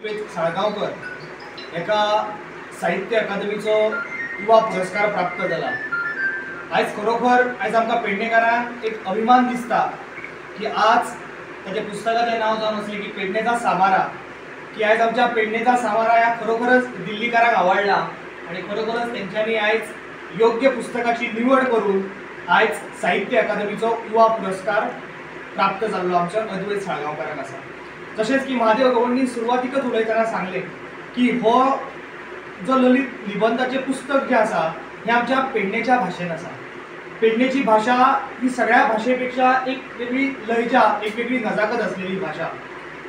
साळगांवकर एका साहित्य अकादमीचो युवा पुरस्कार प्राप्त जाला। आयज खरोखर आयज आमकां पेडणेकारांक एक अभिमान दिसता की आज ताच्या पुस्तकाचें नांव जावन आसलें की पेडणेचा सामारा, की आयज आमच्या पेडणेचा सामारा ह्या खरोखरच दिल्लीकारांक आवडला आनी खरोखरच तेंच्यांनी आयज योग्य पुस्तकाची निवड करून आयज साहित्य अकादमीचो युवा पुरस्कार प्राप्त जाल्लो आमच्या अद्वैत साळगांवकाराक आसा। तशेंच की महादेव गवंडीन सुरवातीकच उलयतना सांगलें की हो जो ललित निबंधाचें पुस्तक जें आसा हें आमच्या पेडणेच्या भाशेन आसा। पेडणेची भाशा ही सगळ्या भाशेपेक्षा एक वेगळी लहजा, एक वेगळी नजाकत आसलेली भाशा।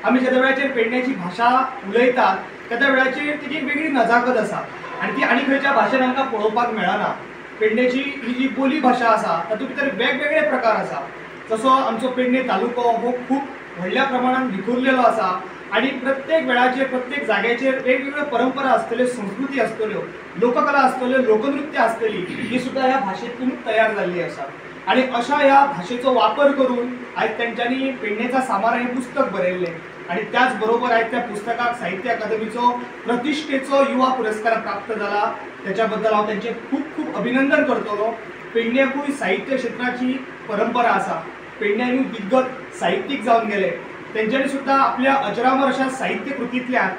आमी ज्या वेळाचेर पेडणेची भाशा उलयतात त्या वेळाचेर तिची एक वेगळी नजाकत आसा आनी ती आनी खंयच्या भाशेन आमकां पळोवपाक मेळना। पेडणेची ही जी बोली भाशा आसा तातूंत भितर वेगवेगळे प्रकार आसा। जसो आमचो पेडणे तालुको हो खूब व्हडल्या प्रमाणान विखुरलेलो आसा आनी प्रत्येक वेळाचेर प्रत्येक जाग्याचेर वेगवेगळ्यो परंपरा आसतल्यो, संस्कृती आसतल्यो, लोककला आसतल्यो, लोकनृत्य आसतली, ही सुद्दां ह्या भाशेंतून तयार जाल्ली आसा। आनी अशा ह्या भाशेचो वापर करून आयज तेंच्यांनी पेडणेचा सामारा हें पुस्तक बरयल्लें आनी त्याच बरोबर आयज त्या पुस्तकाक साहित्य अकादमीचो प्रतिश्ठेचो युवा पुरस्कार प्राप्त जाला। त्याच्या बद्दल हांव तेंचें खूब खूब अभिनंदन करतलो। पेडण्याकूय साहित्य क्षेत्राची परंपरा आसा। पेडण्यानूय दिग्गज साहित्यीक जावन गेले, तेंच्यांनी सुद्दां आपल्या अजरामर अशा साहित्य कृतींतल्यान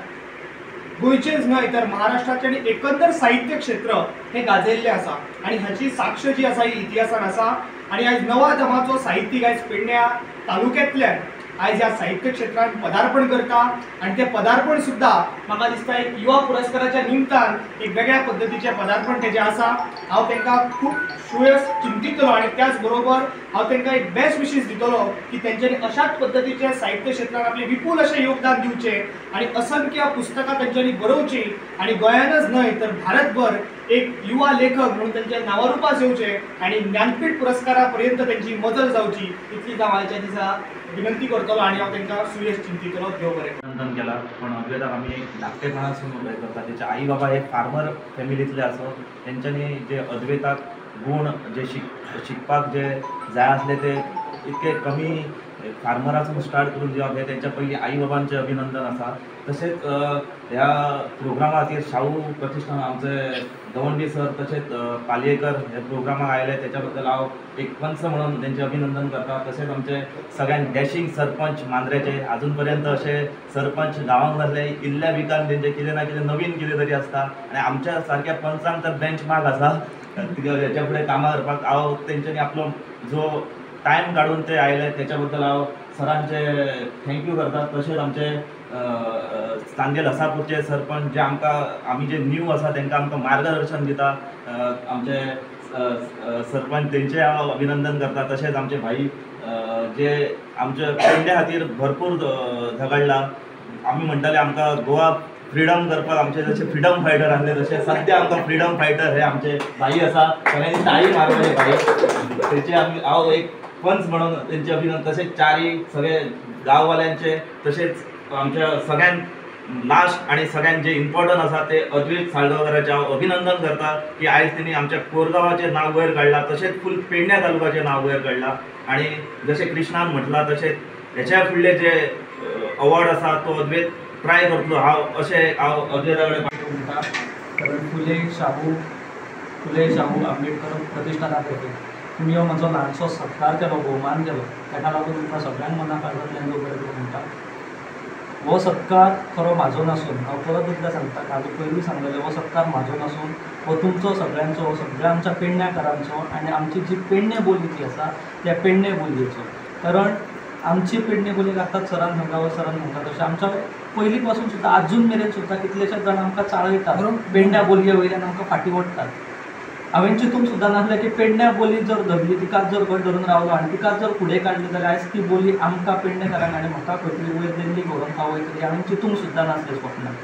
गोंयचेंच न्हय तर महाराष्ट्राचें आनी एकंदर साहित्य क्षेत्र हें गाजयल्लें आसा आनी हाची साक्ष जी आसा ही इतिहासान आसा। आनी आयज नवा दमाचो साहित्यीक आयज पेडण्या तालुक्यांतल्यान आयज ह्या साहित्य क्षेत्रांत पदार्पण करता आनी तें पदार्पण सुद्दां म्हाका दिसता एक युवा पुरस्काराच्या निमतान एक वेगळ्या पद्दतीचें पदार्पण तेजें आसा। हांव तांकां खूब सुयस चिंतितलो आनी त्याच बरोबर हांव तांकां एक बेस्ट विशीस दितलो की तेंच्यांनी अशाच पद्दतीचें साहित्य क्षेत्रांत आपलें विपूल अशें योगदान दिवचें आनी असंख्य पुस्तकां तेंच्यांनी बरोवचीं आनी गोंयानच न्हय तर भारतभर एक युवा लेखक म्हणून तेंच्या नांवारूपास येवचें आनी ज्ञानपीठ पुरस्कारा पर्यंत तेंची मजल जावची इतलीच हांव आयच्या दिसा विनंती करतलो आनी हांव तांकां सुयश चिंतितलो। देव बरें अभिनंदन केला। पण अद्वैताक आमी धाकटेपणासून हें करता। तेचे आई बाबा हे फार्मर फॅमिलींतले आसो, तेंच्यांनी जे अद्वैताक गूण जे शिकपाक जे जाय आसले ते इतके कमी फार्मरासून स्टार्ट करून दिवप हें तेंच्या पयलीं आई बाबांचें अभिनंदन आसा। तशेंच ह्या प्रोग्रामा खातीर शाहू प्रतिष्ठान आमचे गवंडी सर तशेंच पालयेकर हे प्रोग्रामाक आयले तेच्या बद्दल हांव एक पंच म्हणून तेंचें अभिनंदन करता। तशेंच आमचे सगळ्यांत डॅशींग सरपंच मांद्रेचे, आजून पर्यंत अशे सरपंच गांवांक नासले, इल्ल्या विकान तेंचे कितें ना कितें नवीन कितें तरी आसता आनी आमच्या सारक्या पंचांक तर बेंच मार्क आसा हेच्या फुडें कामां करपाक। हांव तेंच्यांनी आपलो जो टायम काडून ते आयले तेच्या बद्दल हांव सरांचे thank you करता। तशेंच आमचे सांगेल हसापूरचे सरपंच जे आमकां आमी जे न्यू आसा तांकां आमकां मार्गदर्शन दिता आमचे सरपंच, तेंचें हांव अभिनंदन करता। तशेंच आमचे भाई जे आमच्या पेडण्या खातीर भरपूर झगडला, आमी म्हणटाले आमकां गोवा फ्रिडम करपाक आमचे जशे फ्रिडम फायटर आसले तशे सद्या आमकां फ्रिडम फायटर हे आमचे भाई आसा, सगळ्यांनी ताळी मारपाचे भाई, तेचे आमी हांव एक पंच म्हणून तेंचे अभिनंदन। तशेंच चारी सगळे गांववाल्यांचे, तशेंच आमच्या सगळ्यांत लास्ट आनी सगळ्यांत जे इम्पॉर्टंट आसा ते अद्वैत साळगांवकाराचें हांव अभिनंदन करता की आयज तेणी आमच्या कोरगांवाचें नांव वयर काडलां, तशेंच फूल पेडण्या तालुक्याचें नांव वयर काडलां। आनी जशें कृष्णान म्हटलां तशेंच हेच्या फुडले जे अवॉर्ड आसा तो अद्वैत ट्राय करतलो हांव, अशें हांव अद्वैता कडेन म्हणटा। कारण फुले शाहू आंबेडकर प्रतिष्ठाना तर्फे तुमी हो म्हजो ल्हानसो सत्कार केलो, भोवमान केलो, ताका लागून तुमकां सगळ्यांक मना काळजांतल्यान देव बरें करूं म्हणटा। हो सत्कार खरो म्हाजो नासून, हांव परत एकदां सांगता, हांवें पयरूय सांगलेलें, हो सत्कार म्हाजो नासून हो तुमचो सगळ्यांचो, हो सगळ्या आमच्या पेडण्याकारांचो आनी आमची जी पेडणे बोली जी आसा त्या पेडणे बोलयेचो। कारण आमची पेडणे बोली आतांच सरान सांगला वा सरान सांगता तशें आमच्या पयलीं पासून सुद्दां आजून मेरेन सुद्दां कितलेशेच जाण आमकां चाळयतात, पेडण्या बोलये वयल्यान आमकां फाटीं ओडटात। हांवें चिंतूंक सुद्दां नासलें की पेडण्या बोली जर धरली, तिकाच जर घट धरून रावलो आनी तिकाच जर फुडें काडली जाल्यार आयज ती बोली आमकां पेडणेकारांक आनी म्हाका खंय तरी वयर दिल्लीक व्हरोन पावयतली हांवें चिंतूंक सुद्दां नासलें स्वप्नांत।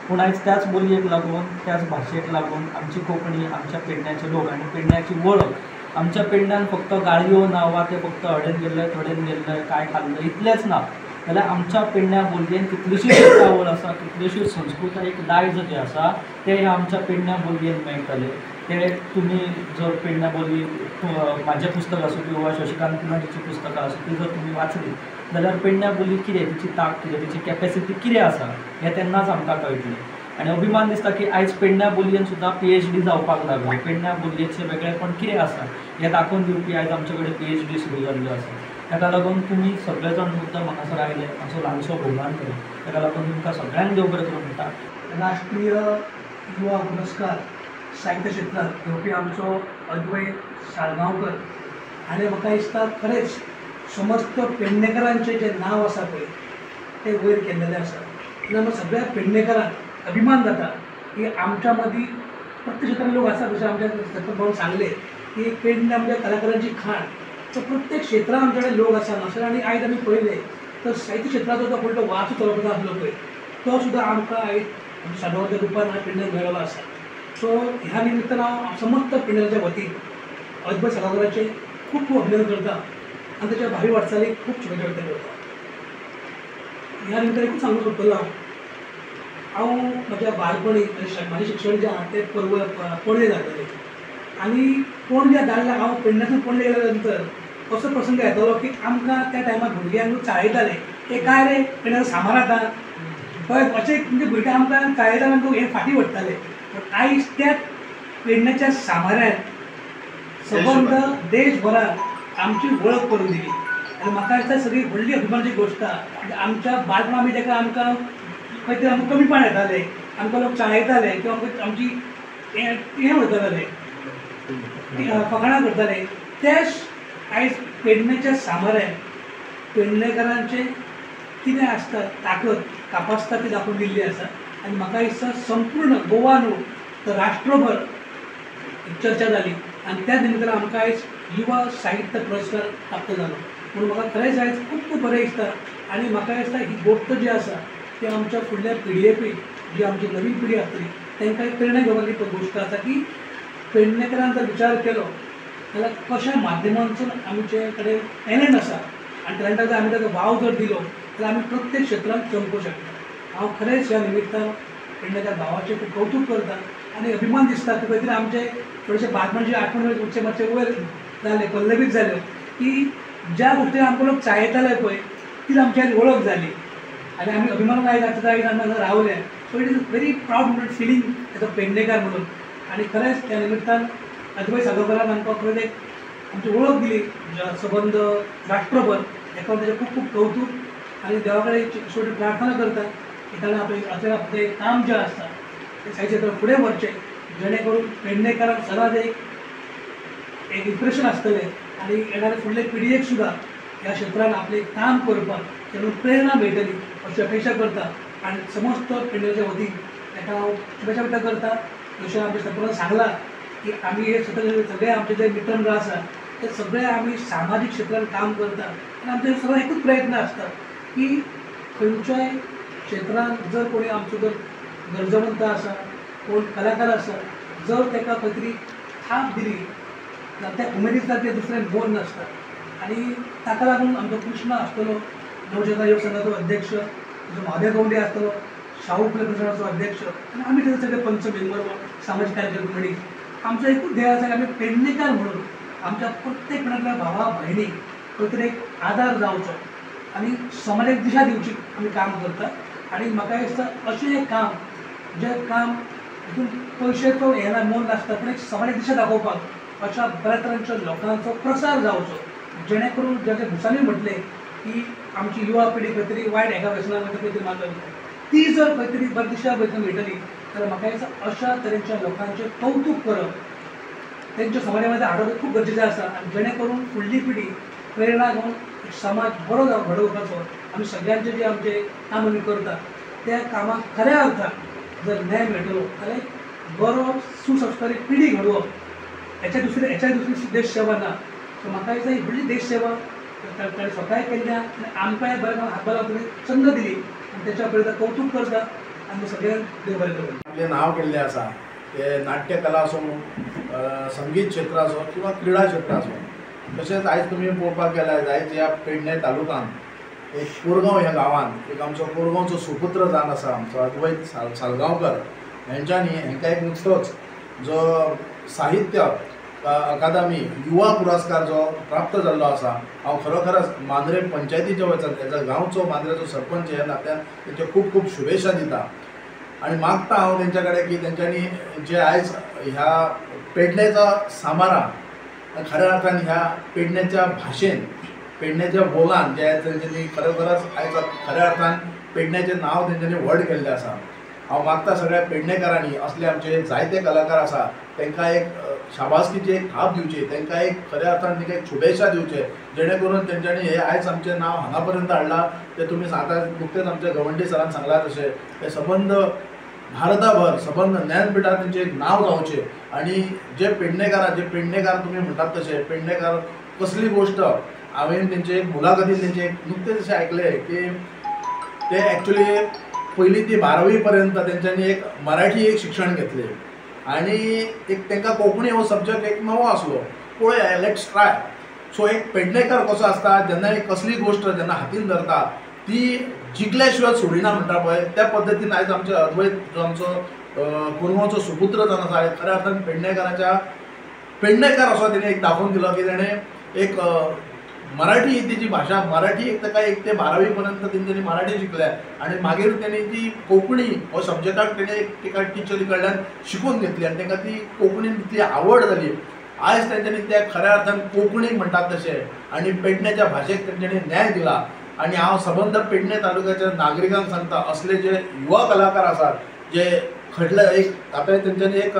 पूण आयज त्याच बोलयेक लागून, त्याच भाशेक लागून आमची कोंकणी, आमच्या पेडण्याचे लोक आनी पेडण्याची वळख, आमच्या पेडण्यान फक्त गाळयो ना वा ते फक्त अडेन गेल्ले थडेन गेल्ले काय खाल्ले इतलेंच ना, जाल्यार आमच्या पेडण्या बोलयेन कितलीशीच येणावळ आसा, कितलीशीच संस्कृतायेक दायज जें आसा तें ह्या आमच्या पेडण्या बोलयेन मेळटलें। ते तुमी जर पेडण्या बोली म्हाजें पुस्तक आसूं किंवा शशिकांत पुनाजीचीं पुस्तकां आसूं ती जर तुमी वाचली जाल्यार पेडण्या बोली कितें, तिची तांक कितें, तिची कॅपेसिटी कितें आसा हें तेन्नाच आमकां कळटलें. आनी अभिमान दिसता की आयज पेडण्या बोलयेन सुद्दां PhD जावपाक लागली. पेडण्या बोलयेचें वेगळेपण कितें आसा हें दाखोवन दिवपी आयज आमचे कडेन PhD सुरू जाल्ल्यो आसा. ताका लागून तुमी सगळे जाण मुद्दम हांगासर आयले, आमचो ल्हानसो भोवमान केलो, ताका लागून तुमकां सगळ्यांक देव बरें करूं म्हणटा. राष्ट्रीय युवा पुरस्कार साहित्य क्षेत्रांत घेवपी आमचो अद्वैत साळगांवकर हाणें म्हाका दिसता खरेंच समस्त पेडणेकरांचें जें नांव आसा पळय तें वयर केल्लेलें आसा. तेन्ना सगळ्या पेडणेकरांक अभिमान जाता की आमच्या मदीं प्रत्येक क्षेत्रांत लोक आसा. जशें आमच्या सरपंच भावान सांगलें की पेडणे आमच्या कलाकारांची खाण, सो प्रत्येक क्षेत्रांत आमचे कडेन लोक आसा हांगासर. आनी आयज आमी पळयलें तर साहित्य क्षेत्राचो जो पळय तो वाचो चलपाचो आसलो पळय तो सुद्दां आमकां आयज साडोच्या रुपान पेडण्याक मेळिल्लो आसा. सो ह्या निमित्तान हांव समस्त पेडण्याच्या वतीन अद्वैत साळगांवकराचें खूब खूब अभिनंदन करता आनी ताच्या भावी वाटचालीक खूब शुभेच्छा व्यक्त करता. ह्या निमित्तान एकूच सांगूंक सोदतलो हांव, हांव म्हज्या बालपणी म्हाजें शिक्षण जें आहा तें पणजे जातालें आनी पणजे धाडल्या हांव पेडण्यासून पणजे गेल्या नंतर असो प्रसंग येतालो की आमकां त्या टायमार भुरग्यांक चाळयताले, ते काय रे पेडण्याचो सामार आतां पळय अशें म्हणजे भुरगे आमकां चाळयताले, आमकां हें फाटीं वडटाले. पूण आयज त्या पेडण्याच्या सामाऱ्यान सबंद देशभरात आमची वळख करून दिली आनी म्हाका दिसता सगळी व्हडली अभिमानाची गोश्ट आहा. आमच्या बालपणा आमी ताका आमकां खंय तरी आमकां कमीपण येतालें, आमकां लोक चाळयताले किंवा आमची हें करताले, फकाणां करताले. तेच आयज पेडण्याच्या सामाऱ्यान पेडणेकरांचें कितें आसता ताकद कापासता ती दाखोवन दिल्ली आसा. आनी म्हाका दिसता संपूर्ण गोवा न्हू तर राष्ट्रभर चर्चा जाली आनी त्या निमित्तान आमकां आयज युवा साहित्य पुरस्कार प्राप्त जालो. म्हणून म्हाका खरेंच आयज खूब खूब बरें दिसता आनी म्हाका दिसता ही गोश्ट जी आसा ती आमच्या फुडल्या पिळगेकूय, जी आमची नवीन पिळगी आसतली तांकां एक प्रेरणा घेवपाची गोश्ट आसा की पेडणेकरान जर विचार केलो जाल्यार कशा माध्यमांतसून आमचे कडेन टॅलंट आसा आनी टॅलंटाचो आमी ताका वाव जर दिलो जाल्यार आमी प्रत्येक क्षेत्रांत चमकूंक शकता. हांव खरेंच ह्या निमित्तान पेडणेकर भावाचें खूब कौतूक करता आनी अभिमान दिसता की खंय तरी आमचे थोडेशे बालपणाची आठवण मातशे मातशे वयर जाले, पल्लवीत जाल्यो की ज्या गोश्टी आमकां लोक चाळयताले पळय ती आमची आयज वळख जाली आनी आमी अभिमानान आयज आतां आयज आमी हांगा रावले. So it is a very proud moment feeling as a Pednekar म्हणून. आनी खरेंच त्या निमित्तान अद्वैत साळगांवकरान आमकां खरेंच एक आमची वळख दिली सबंद राष्ट्रभर, हेका हांव ताचें खूब खूब कौतूक आनी देवा कडेन शेवटी प्रार्थना करता की ताणें आपलें अशें आपलें काम जें आसता तें साहित्य क्षेत्रांत फुडें व्हरचें, जेणे करून पेडणेकरांक सदांच एक एक इम्प्रेशन आसतलें आनी येणारे फुडले पिळगेक सुद्दां ह्या क्षेत्रांत आपलें काम करपाक तातूंत प्रेरणा मेळटली अशी अपेक्षा करता. आनी समस्त पेडण्याच्या वतीन ताका हांव शुभेच्छा व्यक्त करता. जशें आमच्या सरपंचान सांगलां की आमी हे सगळे आमचे जे मित्रमंडळ आसा ते सगळे आमी सामाजीक क्षेत्रांत काम करता आनी आमचे सगळे एकूच प्रयत्न आसता की खंयच्याय क्षेत्रांत जर कोणी आमचो जर गरजवंत आसा, कोण कलाकार आसा, जर ताका खंय तरी थाप दिली जाल्यार त्या उमेदींतल्यान तें दुसरें मोल नासता. आनी ताका लागून आमचो कृष्णा आसतलो नवचेतना योग संघाचो अध्यक्ष, महादेव गवंडे आसतलो शाहू फुले प्रतिष्ठानाचो अध्यक्ष आनी आमी थंय सगळे पंच मेंबर सामाजीक कार्यकर्ते मंडळी. आमचो एकूच ध्येय आसा की आमी पेडणेकार म्हणून आमच्या प्रत्येक पेडण्यातल्या भावा भयणीक खंय तरी एक आदार जावचो आनी समाजाक दिशा दिवची आमी काम करता. आनी म्हाका दिसता अशें एक काम जें काम हितून पयशेचो हें मोल नासता पूण एक समाजाक दिशा दाखोवपाक अशा बऱ्या तरांच्या लोकांचो प्रसार जावचो, जेणे करून जशें भुसांनी म्हटलें की आमची युवा पिढी खंय तरी वायट एका व्यसनाक वयता, खंय तरी मार्गाक वयता, ती जर खंय तरी बरी दिशा वयतना मेळटली जाल्यार म्हाका दिसता अशा तरेच्या लोकांचें कौतूक करप, तेंच्या समाजा मदें हाडप खूब गरजेचें आसा आनी जेणे करून फुडली पिढी प्रेरणा घेवन समाज बरो घडोवपाचो आमी सगळ्यांचें जें आमचें काम आमी करता त्या कामाक खऱ्या अर्थान जर न्याय मेळटलो जाल्यार बरो सुसंस्कारी पिढी घडोवप हेच्या दुसरी देश सेवा ना. सो म्हाका दिसता ही व्हडली देश सेवा ताणें स्वताय केल्ल्या आनी आमकांय बरें हातभार लावपाची संद दिली आनी तेच्या पयलीं कौतूक करता आनी सगळ्यांक देव बरें करूं. आपलें नांव केल्लें आसा तें नाट्यकला आसूं, संगीत क्षेत्र आसूं किंवा क्रिडा क्षेत्र आसूं. तशेंच आयज तुमी पळोवपाक गेल्यार आयज ह्या पेडणे तालुक्यांत एक कोरगांव ह्या गांवांत एक आमचो कोरगांवचो सुपुत्र जावन आसा आमचो अद्वैत साळगांवकर हेंच्यांनी हेंकां एक नुकतोच जो साहित्य अकादमी युवा पुरस्कार जो प्राप्त जाल्लो आसा, हांव खरोखरच मांद्रे पंचायतीच्या वचन एज अ गांवचो मांद्रेचो सरपंच ह्या नात्यान तेंचे खूब खूब शुभेच्छा दिता आनी मागता हांव तेंच्या कडेन की तेंच्यांनी जे आयज ह्या पेडण्याच्या सामारान खऱ्या अर्थान ह्या पेडण्याच्या भाशेन पेडण्याच्या बोलान जे आयज तेंच्यांनी खरोखरच आयज खऱ्या अर्थान पेडण्याचें नांव तेंच्यांनी व्हड केल्लें आसा. हांव मागता सगळ्या पेडणेकारांनी असले आमचे जायते कलाकार आसा तांकां एक शाबासकीची एक थाप दिवची, तांकां एक खऱ्या अर्थान तांकां एक शुभेच्छा दिवचे, जेणे करून तेंच्यांनी हे आयज आमचें नांव हांगा पर्यंत हाडलां. तें तुमी आतां नुकतेंच आमच्या गवंडे सरान सांगलां तशें तें सबंद भारताभर सबंद ज्ञानपिठार तेंचें एक नांव जावचें आनी जे पेडणेकार तुमी म्हणटात तशें पेडणेकार कसली गोश्ट हांवें तेंचे एक मुलाखतीन तेंचे एक नुकतें जशें आयकलें की ते एक्चुली पयलीं ती 12वी पर्यंत तेंच्यांनी एक मराठी एक शिक्षण घेतलें आनी एक तांकां कोंकणी हो सब्जॅक्ट एक नवो आसलो, पळोवया let's try. सो एक पेडणेकर कसो आसता जेन्ना एक कसली गोश्ट जेन्ना हातीन धरता ती जिखल्या शिवाय सोडिना म्हणटा पळय, त्या पद्दतीन आयज आमचे अद्वैत जो आमचो कोरगांवचो सुपुत्र जावन आसा, खऱ्या अर्थान पेडणेकार असो तेणें एक दाखोवन दिलो की तेणें एक मराठी ही तेजी भाशा मराठी एक ताका एक ते 12वी पर्यंत तेंच्यांनी मराठी शिकल्या आनी मागीर तेणी ती कोंकणी हो सब्जॅक्टाक तेणें एक एका टिचरी कडल्यान शिकून घेतली आनी तांकां ती कोंकणीन तितली आवड जाली. आयज तेंच्यांनी त्या खऱ्या अर्थान कोंकणीक म्हणटात तशें आनी पेडण्याच्या भाशेक तेंच्यांनी न्याय दिला. आनी हांव सबंद पेडणे तालुक्याच्या नागरिकांक सांगता असले जे युवा कलाकार आसात जे खडले एक आतां तेंच्यांनी एक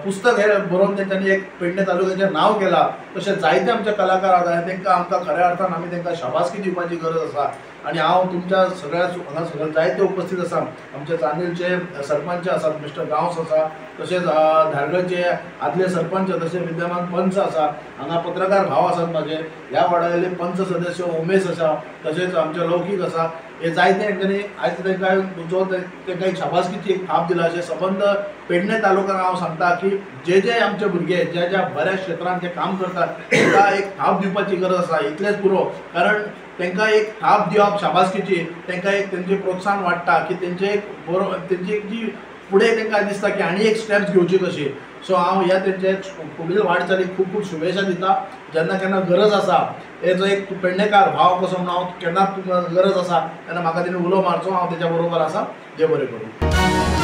पुस्तक हे बरोवन तेंच्यांनी एक पेडणे तालुक्याचें नांव केलां, तशें जायते आमचे कलाकार आसा तांकां आमकां खऱ्या अर्थान आमी तांकां शाबासकी दिवपाची गरज आसा. आनी हांव तुमच्या सगळ्या हांगा सगळे जायते उपस्थित आसा, आमच्या चांदेलचे सरपंच आसात मिस्टर गांवस आसा, तशेंच धारगळचे आदले सरपंच तशें विद्यमान पंच आसा, हांगा पत्रकार भाव आसात म्हाजे, ह्या वाड्यावयले पंच सदस्य उमेश आसा, तशेंच आमचे लौकीक आसा, हे जायते तेंच्यांनी आयज तांकां जो तांकां एक शाबासकीची एक थाप दिला. अशें सबंद पेडणे तालुक्यान हांव सांगता की जे जे आमचे भुरगे ज्या ज्या बऱ्या क्षेत्रान जे काम करतात तांकां एक थाप दिवपाची गरज आसा, इतलेंच पुरो. कारण तांकां एक थाप दिवप शाबासकीची तांकां एक तेंचें प्रोत्साहन वाडटा की तेंचें एक बरो तेंची एक जी फुडें तांकां दिसता की आनी एक स्टेप्स घेवची कशी. सो हांव ह्या तेंचे फुडील वाटचालीक खूब खूब शुभेच्छा दिता. जेन्ना केन्ना गरज आसा हेजो एक पेडणेकार भाव कसो म्हणून हांव केन्ना तुमकां गरज आसा तेन्ना म्हाका तेणी उलो मारचो, हांव तेच्या बरोबर आसा. देव बरें करूं.